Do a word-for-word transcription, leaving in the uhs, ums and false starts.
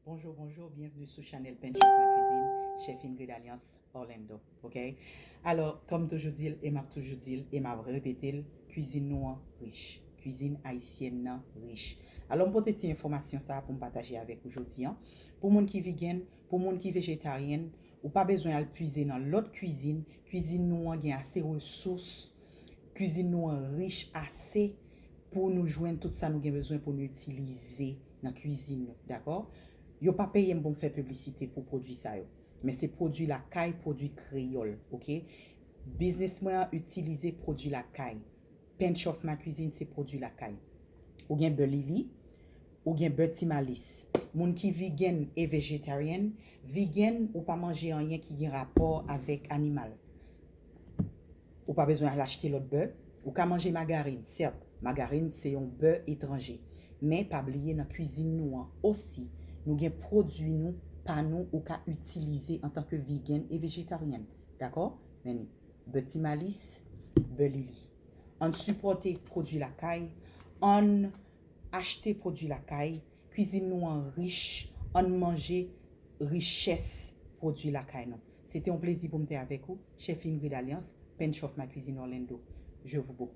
Bonjou, bonjou, byenvni sou chanèl Pen Chef Mwen Kwizin, Chef Ingrid Alliance, Orlando, ok? Alò, kòm toujou di l, e m ap toujou di l, e m ap repete l, kwizin nou an rich. Kwizin ayisyèn nan rich. Alò, m pote ti enfòmasyon sa a pou m pataje avèk ou jodi an. Pou moun ki vegan, pou moun ki vejetaryen, ou pa bezwen al pwize nan lòt kwizin. Kwizin nou an gen ase resous. Kwizin nou an rich ase pou nou jwenn tout sa nou gen bezwen pou nou itilize nan kwizin nou, dakò? Yo pa peye m pou m fè piblisite pou pwodui sa yo. Men se pwodui lakay, pwodui kreyòl, ok? Biznis mwen an itilize pwodui lakay. Pen Chef Mwen Kwizin se pwodui lakay. Ou gen bè Lili, ou gen bè Ti Malis. Moun ki vegan e vejetaryen, vegan ou pa manje anyen ki gen rapò avèk animal. Ou pa bezwen al achte lòt bè. Ou ka manje magarin, sèt, magarin se yon bè etranje. Men pa bliye nan kwizin nou an osi, nou gen pwodui nou pa nou ou ka itilize antanke vegan e vejetaryen. Dakò? Men ni bè Ti Malis, bè Lili. Ann sipòte pwodui lakay, ann achte pwodui lakay, kwizin nou an rich, ann manje richès pwodui lakay nou. Se te yon plezi pou m te avèk ou, Chef Ingrid Alliance, Pen Chef Mwen Kwizin Orlando. Je vous beau.